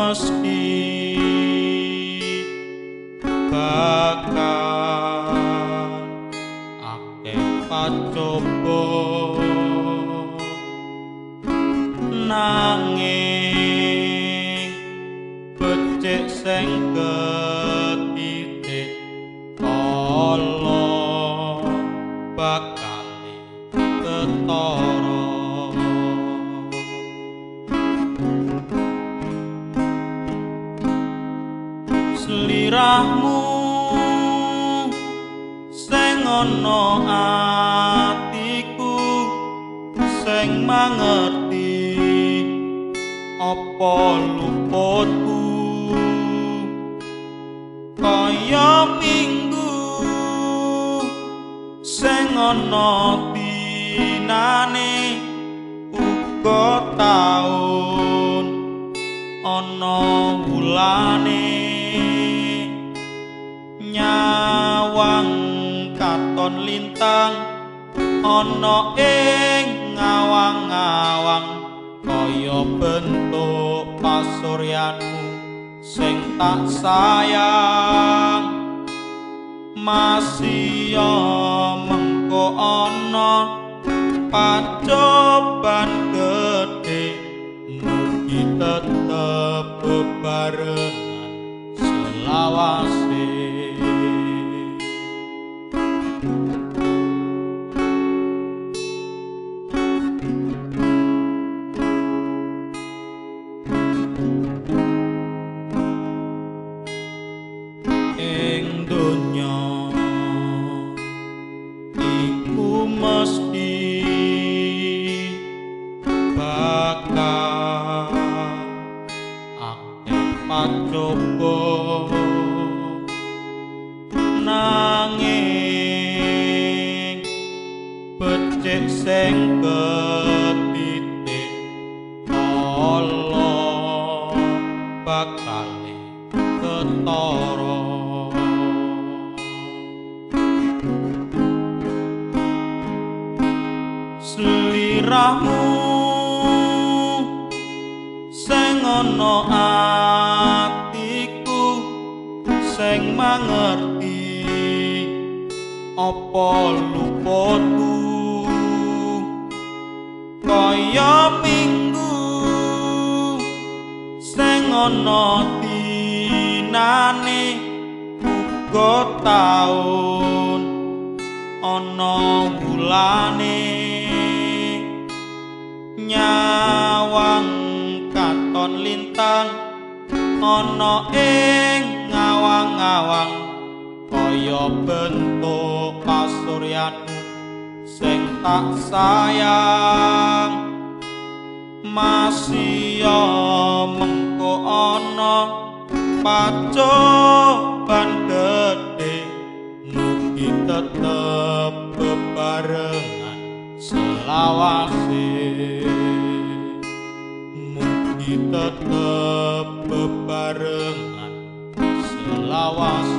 mesti bakal akeh pacoba, nanging becik sing ketitik ala bakal ketara. Slirahmu sing ana atiku sing mangerti apa luputku, kaya minggu sing ana dinane uga taun ana wulane. Nyawang katon lintang ana ing ngawang-ngawang kaya bentuk pasuryanmu sing tak sayang. Masih mengko ana pacoban gedhe, mugi tetep bebarengan selawase. Ing donya iku mesti bakal akeh pacoba, nanging becik sing ketitik ala bakal ketara. Slirahmu sing ana atiku sing mangerti apa luputku, kaya minggu sing ana dinane uga taun ana wulane. Nyawang katon lintang ana ing ngawang-ngawang kaya bentuk pasuryanmu sing tak sayang. Masih mengko ana pacoban gedhe, mugi tetep bebarengan selawase. Mugi tetep bebarengan selawase.